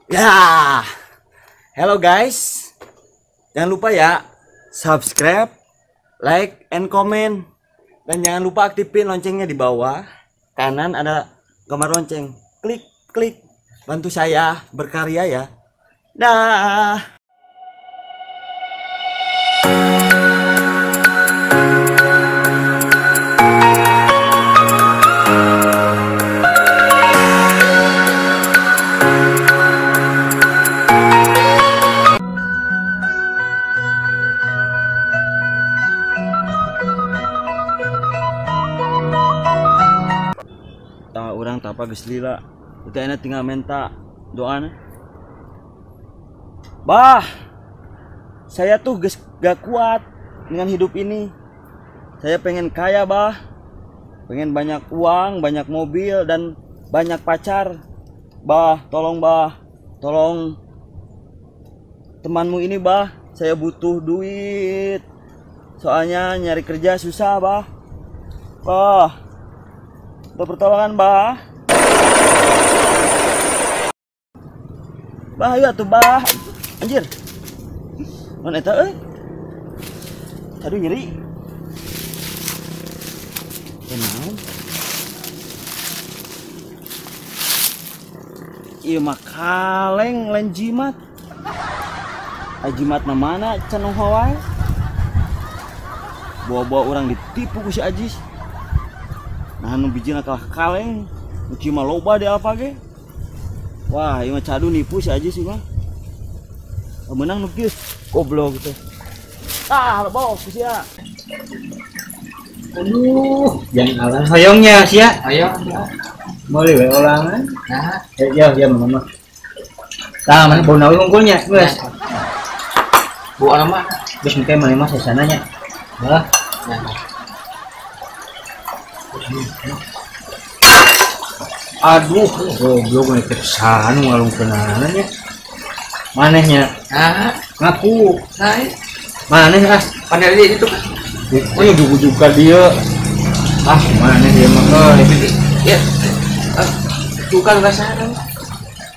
Ya. Hello guys. Jangan lupa ya subscribe, like, and comment. Dan jangan lupa aktifin loncengnya di bawah. Kanan ada gambar lonceng. Klik, klik. Bantu saya berkarya ya. Dah. Orang tapa geus lila. Itu enak tinggal minta doana. Bah, saya tuh geus gak kuat dengan hidup ini. Saya pengen kaya, bah. Pengen banyak uang, banyak mobil, dan banyak pacar. Bah, tolong bah. Tolong temanmu ini, bah. Saya butuh duit. Soalnya nyari kerja susah, bah. Bah, untuk pertolongan, bah. Bah, ayo atuh, bah. Anjir. Non eta euy. Aduh nyeri. Naon? Ieu mah kaleng lain jimat. Ai jimatna mana can wae. Bawa-bawa urang ditipu ku si Ajis. Nah, nu bijina kalah kaleng, nu kieu mah loba di Alfa ge. Wah, ieu mah cadu nipu si Ajis ieu mah. Menang nu kieu, goblok teh. Ah, loba ku sia. Aduh, jangan alang hoyongnya sia. Hoyong. Meuli we ulangan. Nah, ya ya mama. Tah, mana bau nawi unggulnya, geus. Bau mah geus engke maneh mah sesana nya. Bah. Aduh, goblok mah teh sanu ngalungkeunana nya. Manehnya. Ah, ngaku. Sae. Maneh ah, pandai itu. Oh, ujug-ujug ka dieu. Ah, maneh ieu mah euy. Ya. Tukang basana.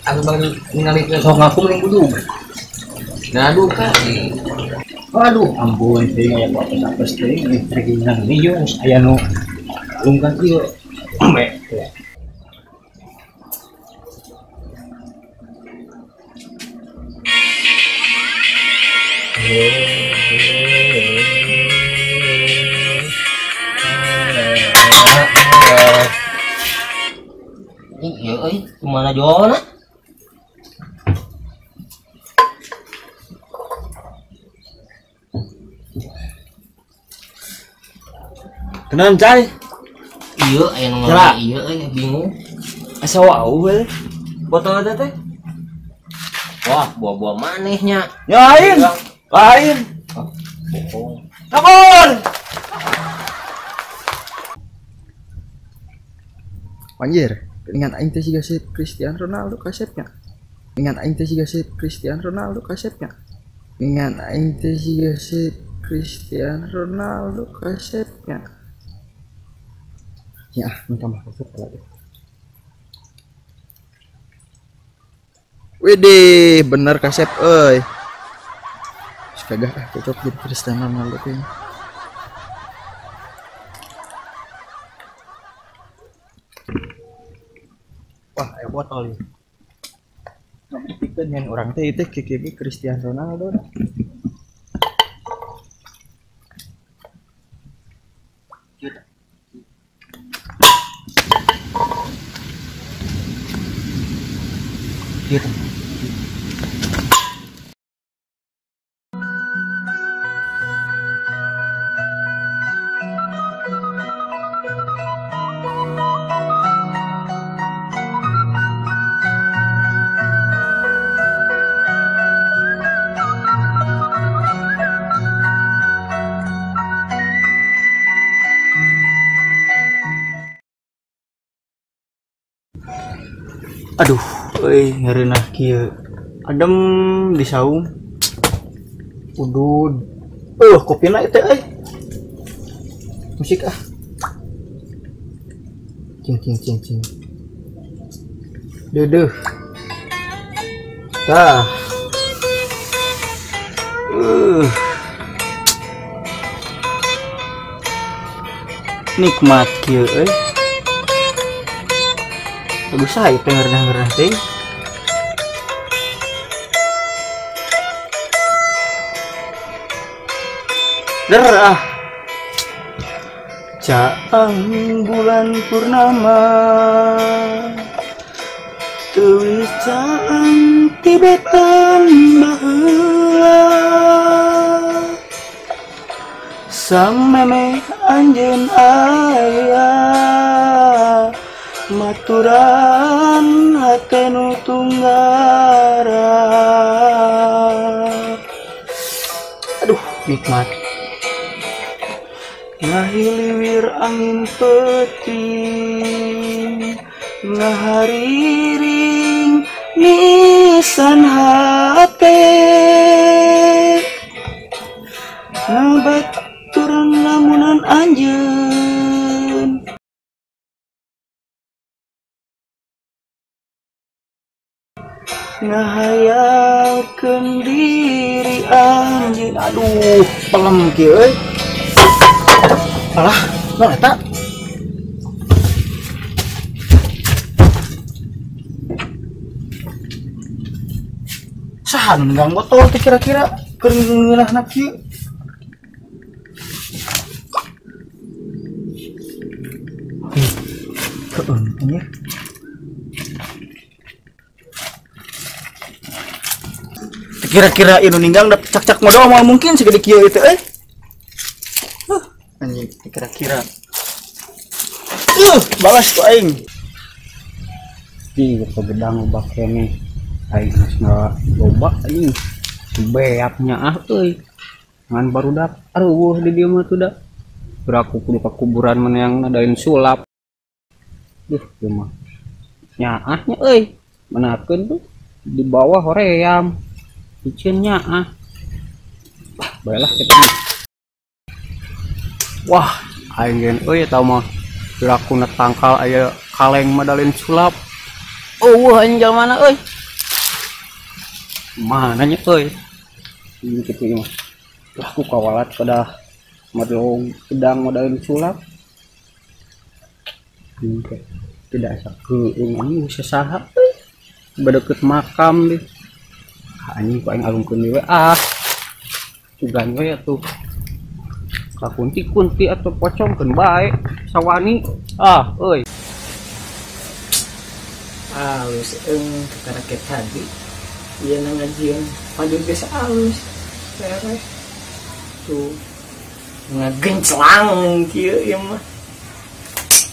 Aku bang ningali sok ngaku mending budug. Nah, duka. Aduh, ampun teuing aya ku apes-apes teuing listrik ieu geus aya nu lungkan ieu. Ambe. Iya euy, kumaha jualna? Kenalan cai? Iya, aya nu ngomong iya euy, bingung. Asa wau we. Botol eta teh. Wah, buah-buah manehnya. Ya lain. Lain. Bohong. Kabur. Anjir, dengan aing teh siga si Cristiano Ronaldo kasepnya. Dengan aing teh siga si Cristiano Ronaldo kasepnya. Dengan aing teh siga si Cristiano Ronaldo kasepnya. Ya, minta maaf kasep lagi. Widih, bener kasep euy. Kagak ah, cocok jadi Cristiano Ronaldo kayaknya. Wah, aya botol ieu. Ngabuktikan yang orang teh itu KKB Cristiano Ronaldo. Gitu. Aduh, euy ngeureunah kieu. Adem di saung. Udud. Kopina itu euy. Musik ah. Cing cing cing cing. Deudeuh. Tah. Nikmat kieu euy. Bagus sae teh ngerenah-ngerenah teh. Der ah. Caang bulan purnama teuis caang tibetan baheula samemeh anjeun aya maturan hate nu tunggara. Aduh nikmat. Ngahiliwir angin peuting ngahariring nisan hate ngabaturan lamunan anjeun ngahayalkeun diri anjeun. Aduh pelem kieu euy. Alah, naon eta? Saha nu ninggang botol teh kira-kira keur ngeunahna kieu? Heeh, anjir. Kira-kira ieu nu ninggang da cak-cak modal moal mungkin segede kieu ieu teh euy. Anjing kira-kira. Balas ku aing. Ih, gedang loba keneh. Aing geus loba anjing. Beaknya ah euy. Ngan barudak aruweuh di dieu mah tuh da. Beraku kudu ka kuburan mana yang nadain sulap. Duh, ieu mah. Nyaahnya euy. Manakeun tuh di bawah hoream. Iceun nyaah. Wah, baelah kita mah. Wah, aing gen euy eta mah lakuna tangkal aya kaleng madalin sulap. Eueuh anjing jalmana euy. Mana nya euy? Ini kitu ieu mah. Lah ku kawalat kada madlong pedang madalin sulap. Ini tidak asa keueung anjing sasaha euy. Badeukeut makam deh. Anjing ku aing alungkeun we ah. Sugan we atuh. Kunti-kunti atau pocong keun bae sawani ah euy. Alus eung kakaraket tadi ieu na ngajieun padu geus alus tereh tuh ngagenclang kieu ieu mah.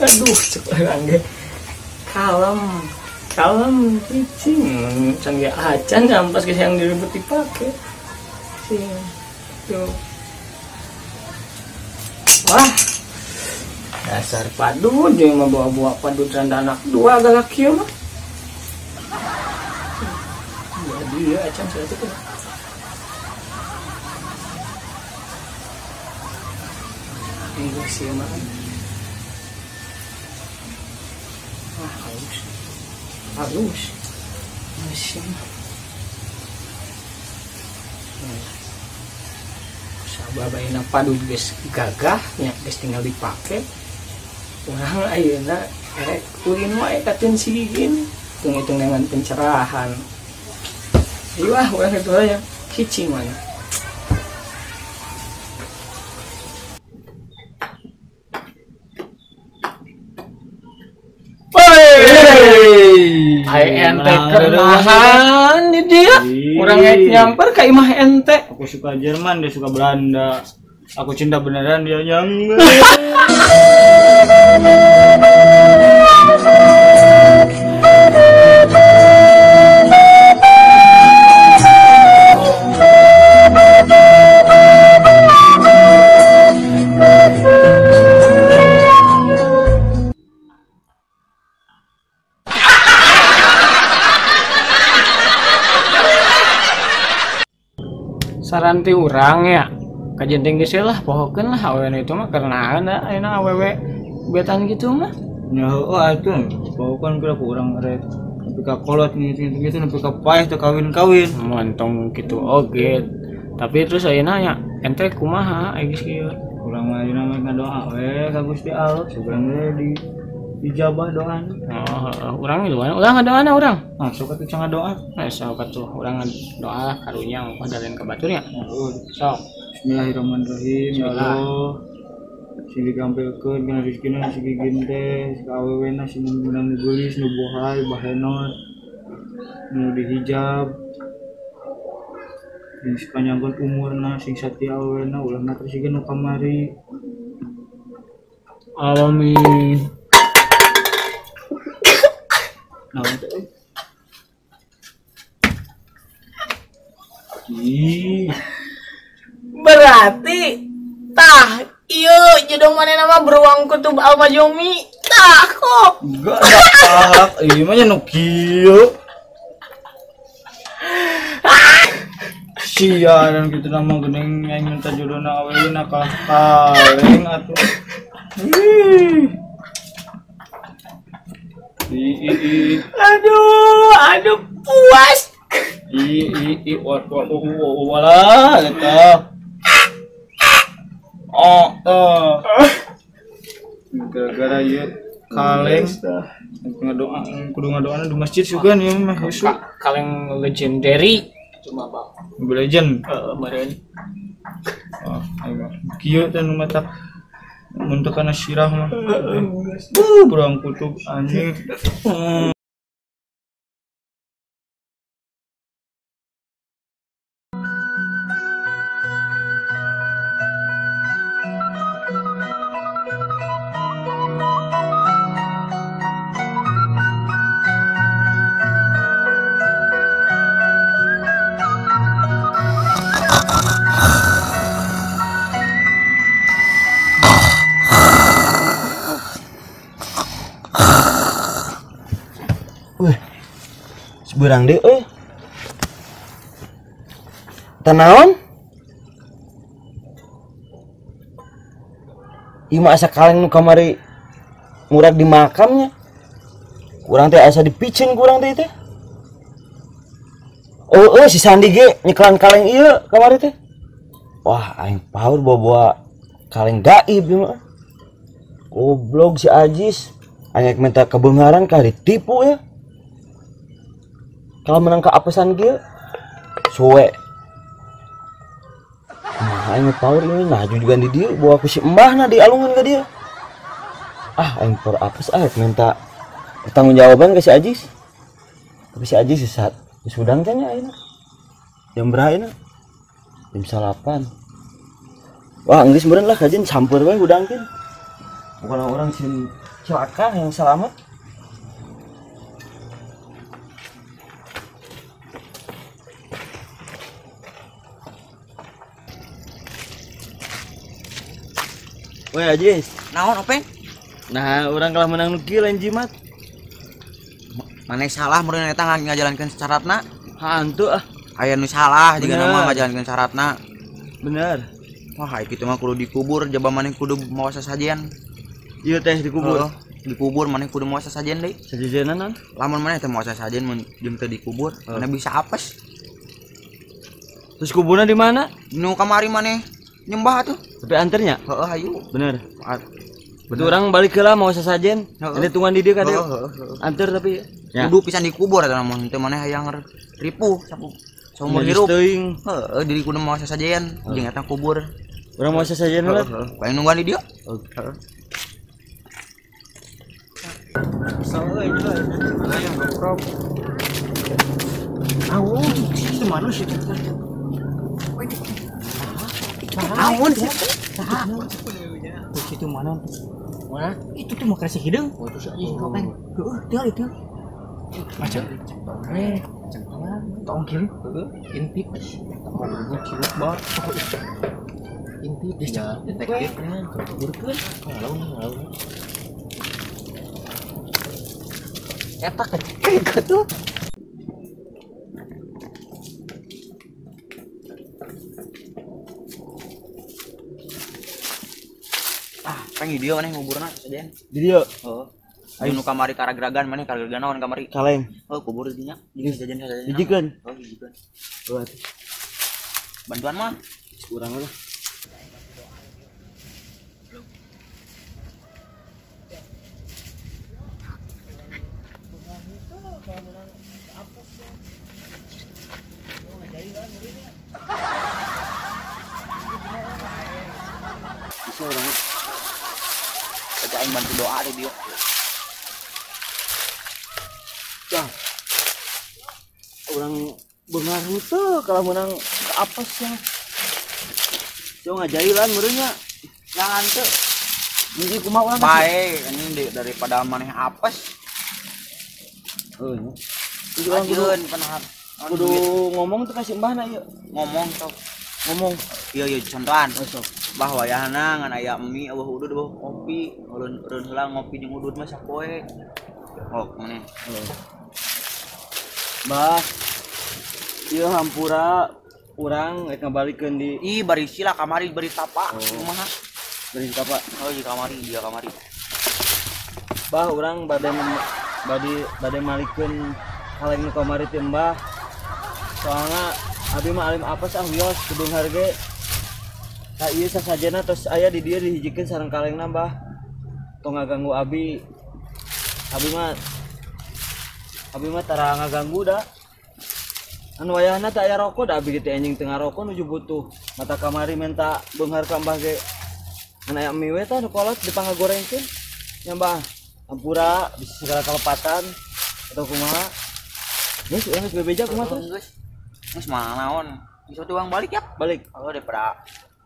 Aduh cek urang ge kalem kalem cicing can ge acan ampas geus yang direbut dipake cing tuh. Wah, dasar padu jeung mah bawa-bawa padu randa anak dua galak kieu mah. Jadi ya acan saeutik teh. Enggak sih mah. Wah, halus. Halus. Mesin. Sabab ayeuna padu geus gagah nya geus tinggal dipake. Urang ayeuna erek ulin wae ka teu sigigin, hitung-hitung dengan pencerahan. Ieu ah urang kitu aya cicing mana. Ai ente kenahan di dia. Urang rek nyamper ka imah ente. Aku suka Jerman, dia suka Belanda. Aku cinta beneran, dia nyangga. Saran ti urang ya kajenteng geus lah pohokeun lah awewe itu mah karena ayeuna awewe betan gitu mah nya heueuh atuh pohokeun kira ku urang rek Nepi ka kolot ngitung-ngitung nepi ka paeh teu kawin-kawin. Montong kitu oge. Tapi terus ayeuna nya ente kumaha geus kieu? Urang mah ayeuna mah ngadoa we ka Gusti Allah sugan we di dijabah doana. Oh, heeh, urang miluan, urang ngadoana urang. Ah, sok atuh can ngadoa. Nah, sok atuh urang ngadoa lah karunya ongkoh dalen ka batur nya. Heeh. Sok. Bismillahirrahmanirrahim. Ya Allah. Sing digampilkeun kana rezekina si gigin teh, si awewena si nu geulis, nu bohai, bahenot, nu dihijab. Sing sepanjangkeun umurna, sing satia awewena ulah natrasikeun nu kamari. Amin. Naon teh euy? Ih. Berarti tah ieu jodoh manehna mah beruang kutub Almajomi. Tah kok. Enggak ada ieu mah nya nu kieu. Sia dan kitu nama geuning aing minta jodohna awewena kalah kaleng atuh. Ih. I Aduh, aduh puas. I wa wa wala eta. Oh, gara-gara ieu kaleng ngadoa kudu ngadoana di masjid sugan ieu mah khusyuk. Kaleng legendary cuma bang. Legend. Heeh, meureun. Oh, ayo. Kieu teh nu matak mun teu kana sirah mah. Beruang kutub anjing. Wih, seberang deh, eh. Tanaon? Ieu mah asa kaleng nu kamari murag di makamnya. Kurang teh asa dipicen kurang teh teh. Oh, si Sandi ge nyekelan kaleng ieu kamari teh. Wah, aing paur bawa-bawa kaleng gaib ieu mah. Goblok si Ajis. Aing minta kebenaran kah ditipu ya. Kalau menang ke apesan kieu suwe. Nah, aing power ini nah juga di dia bawa ku si embahna dialungan ke dia. Ah, aing power apes ah minta pertanggungjawaban ke si Ajis. Tapi si Ajis sesat. Geus hudang teh nya ayeuna. Jam berapa ayeuna? Jam 8. Wah, geus meureun lah kajian campur we hudangkeun. Bukan orang sing celaka yang selamat. Woi Ajis, naon Openg? Nah, orang kalah menang nu kieu lain jimat. Maneh salah meureun eta ngajalankeun syaratna. Hantu ah. Aya nu salah jiga mah ngajalankeun syaratna. Bener. Wah, aya kitu mah kudu dikubur, jaba maneh kudu mawa sasajen. Ieu teh dikubur. Dikubur maneh kudu mawa sasajen deui. Sasajenan naon? Lamun maneh teh mawa sasajen mun jeung teu dikubur, maneh bisa apes. Terus kuburna di mana? Nu kamari maneh nyembah tuh. Tapi anternya? Heeh, hayu. Bener. Betul orang balik heula mau sasajen. Nanti tungguan di dieu ka dieu. Anter tapi ya. Kudu pisan dikubur eta mun teu maneh hayang ripuh sapu. Saumur hirup. Heeh, diri kudu mau sasajen jeung eta kubur. Urang mau sasajen heula. Heeh, nungguan di dieu. Heeh. Salah euy, hayang goprok. Naon? Itu mana sih? Naon sih? Itu mana? Mana? Itu tuh makan si hidung. Oh, itu si anjing kopeng. Heeh, tinggal itu. Macam. Macam tong kiri. Heeh, intip. Tong kiri banget. Intip ya, detektif kan. Kuburkeun. Ngalaun, ngalaun. Eta kecil tuh. Peng di dia maneh nguburna sajen. Di dia. Heeh. Ayo nu kamari karagragan maneh karagragan naon kamari? Kaleng. Oh, kubur di dinya. Jeung jajan-jajan. Hijikeun. Oh, hijikeun. Oh, atuh. Bantuan mah urang lah. Bisa urang. Baca aing bantu doa teh dieu. Dah. Urang beungar henteu kalau menang apes ya. Coba ngajailan meureunnya. Jangan teu. Hiji kumaha urang bae anjing daripada maneh apes. Heuh nya. Hiji urang kudu ngomong teh ka si mbahna ieu. Ngomong sok. Ngomong. Iya iya contohan. Oh, sok. Bah wayahna ngan aya mie eueuh udud eueuh kopi, eureun heula ngopi jeung udud mah sapoe. Oh, maneh. Bah. Ieu hampura urang rek ngabalikeun di ih bari sila kamari bari tapa kumaha? Bari tapa. Oh, di kamari dia kamari. Bah urang bade bade malikeun kaleng nu kamari teh Mbah. Soalna abi mah alim apes ah wios kudu harge. Ka ieu sasajena tos aya di dieu dihijikeun sareng kalengna Mbah. Tong ngaganggu abi. Abi mah tara ngaganggu da. Anu wayahna teh aya rokok da abi teh anjing teu ngarokok nuju butuh. Mata kamari menta beunghar ka Mbah ge. Ngan aya mie we tah nu kolot dipangagorengkeun. Nya Mbah, hampura bisa segala kalepatan atau kumaha. Geus urang geus bebeja kumaha terus? Geus. Geus mah naon? Bisa tuang balik ya? Balik. Oh daripada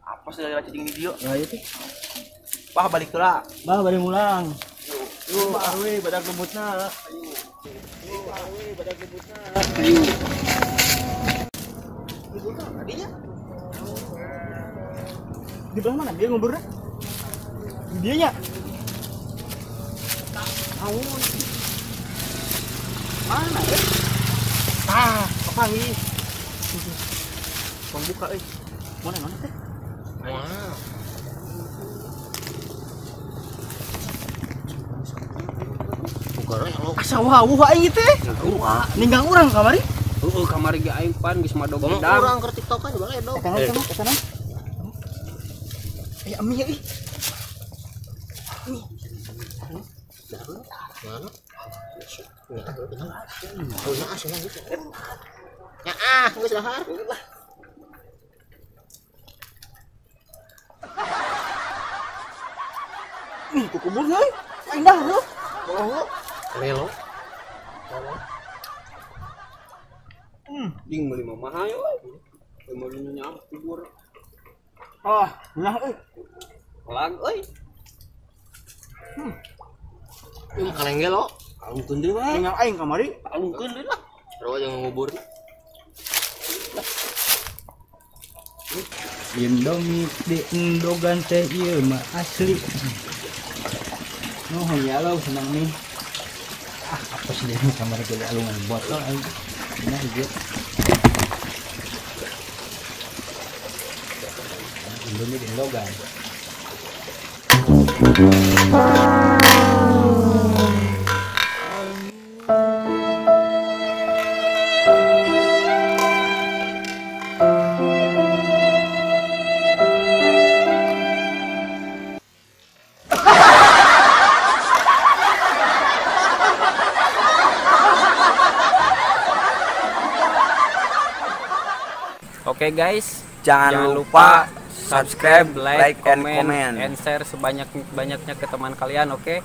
apa segala cacing di dieu. Nah ieu teh. Bah balik heula. Bah bari mulang. Yuk, arwe badak lembutna. Yuk, arwe badak lembutna. Ayo. Di belah mana dia nguburnya? Di dianya. Naon? Mana ya? Ah, kepanggih. Bang buka euy. Mana mana teh? Wah. Asa wawuh aing teh. Ninggang urang kamari. Heeh, kamari ge aing pan geus madog gedang. Urang keur TikTokan bae dong. Eta na. Eh, ami euy. Ya ah, geus dahar. Nih kukubur euy. Aing dahar lho. Oh, lelo. Ding meuli mah mahal euy. Meuli nyam kubur. Ah, nah euy. Lag euy. Ieu kaleng ge lo. Alungkeun deui wae. Tinggal aing kamari, alungkeun deui lah. Terus jangan ngubur. Indomie di endogan teh ieu mah asli. Nuhun ya lo senang nih. Ah, apa sih dia kamar gede alungan botol aing. Nah, ieu. Indomie di endogan. Oke guys, jangan lupa subscribe, like, and comment, and share sebanyak-banyaknya ke teman kalian, oke?